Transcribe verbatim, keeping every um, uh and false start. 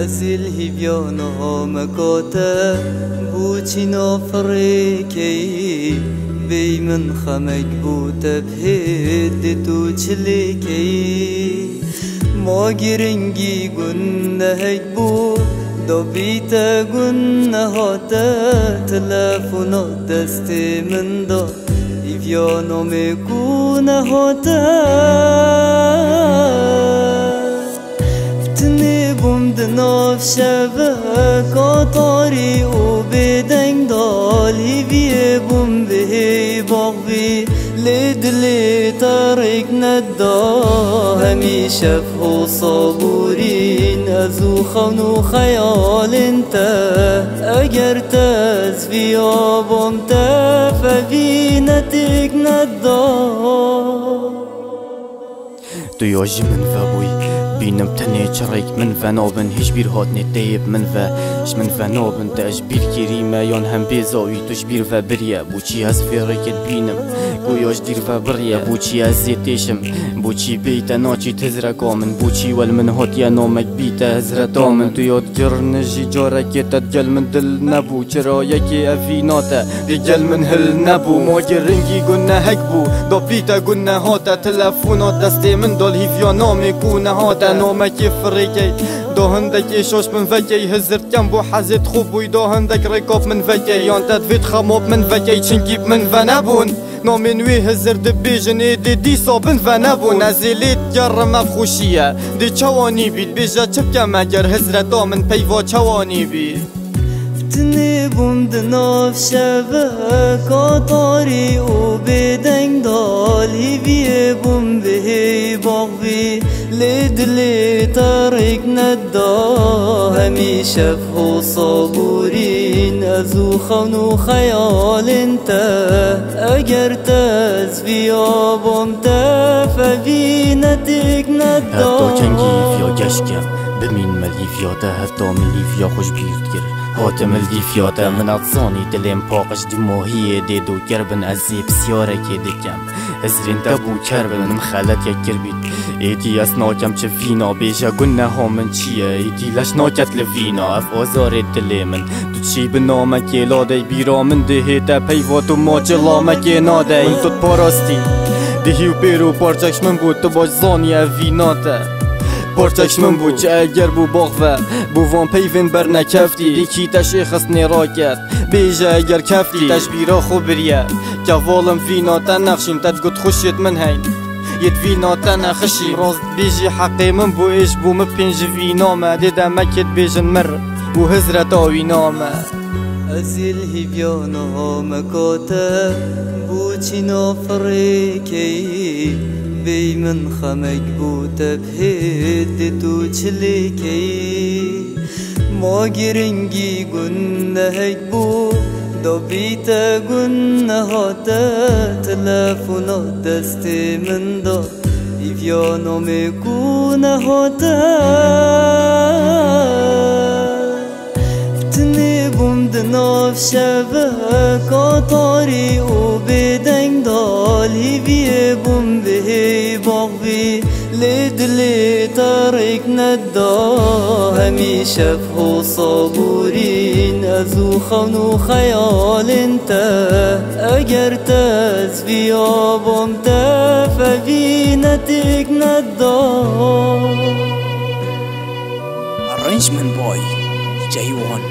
Ez ê li hîvya niha me kate, bû çîna firêkeyî, bêy min xemek bû te bi hêt dê tu çilêkeyî. Ma giringî gunehek bû, da bî te gunehate, telefona destê min da. Hîvya namê ku nehate. Bi tinê bûm di nav şeveka tarî û bêdeng da. Li hîviyê bûm bihêy baxvî, lê dilê te rêk neda. Hemî şev hosa bûrîn, ez û xewn û xeyalên te. Eger te ez viya bom te fevî netêk neda. Tu ya ji min vebûyî, bînim tenê çirêk min venabin, hîç bîr hatnê teyê bi min ve, ji min venabin te ji bîr kirî me yan hem bêzawî tu ji bîr ve biriye. Bûçî ez vê rêkê dibînim, ku ya ji dîr ve biriye. Bûçî ez zê têşim, bûçî bêyî te naçî hizreka min, bûçî wel min hatiye namek bî te hizreta min. Tu ya digirin jî carekê te digel min dil nebû, çira yekê ev vîna te digel min hil nebû. Ma giringî gunehek bû, da bî te gunehate, telefona destê min dal hîvya namê ku nehate. Namekê firêkey da hindekê şaş min vekey, hizir dikem bo hezê dixwe bûy da hindek rêkap min vekey, yan te divêt xemap min vekey, çinkî bi min venebûn. Namên wê hizir dibêjin ê dê dîsa bin venebûn. Ez ê lê digerim ev xweşî ye, dê çawa nîbî? Dibêje çi bikem eger hizreta min peyva çawa nîbî? Bi tinê bûm di nav şeveka tarî û bêdeng da. Li hîviyê bûm bihêy baxvî, lê dilê te rêk neda. Hemî şev hosa bûrîn, ez û xewn û xeyalên te. Eger te ez viya bom te fevî netêk neda. Heta kengî viya geş kem, bimîn me lîviya te, heta min lîviya xwe ji bîr dikir. Hatim li lîviya te, min ez zanî dilêm paqij dî mohiyê dê do ker bin, ez ê pisyarekê dikem. Hizrên te bû ker bin, min xeletiyek kir bît. Êdî ez nakem çi vîna, bêje guneha min çi ye? Êdî leş naket li vîna, ev azarê dilê min. Tu çî bi namekê ladey, bîra min dihête peyva tu ma çi lamekê nadey. Min tu parastî, dihî û pêr û parçek ji min bû, tu baş zanî ev vîna te. Parçek ji min bû, çi eger bû baxve, bû van peyvên bernekeftî. Dîkî te şêxistnê raket, bêje eger keftî. Te ji bîra xwe biriye, kevalim vîna te nexşîn, te digot xweşêt min heyn. Yêt vîna te nexişî, rast bêjî heqê min bû, êş bû min pênc ji vîna me, dê demekê dibêjin mir û hizreta wîna me. Ez ê li hîvya niha me kate, bû çîna firêkeyî, bêy min xemek bû te bi hêt dê tu çilêkeyî. Ma giringî gunehek bû, da bî te gunehate, telefona destê min da. Hîvya namê ku nehate. Bi tinê bûm di nav şeveka tarî û bêdeng da. Li hîviyê bûm bihêy baxvî, lê dilê te rêk neda. Hemî şev hosa bûrîn, ez û xewn û xeyalên te. Eger te ez viya bom te fevî netêk neda. Arrangement by J one.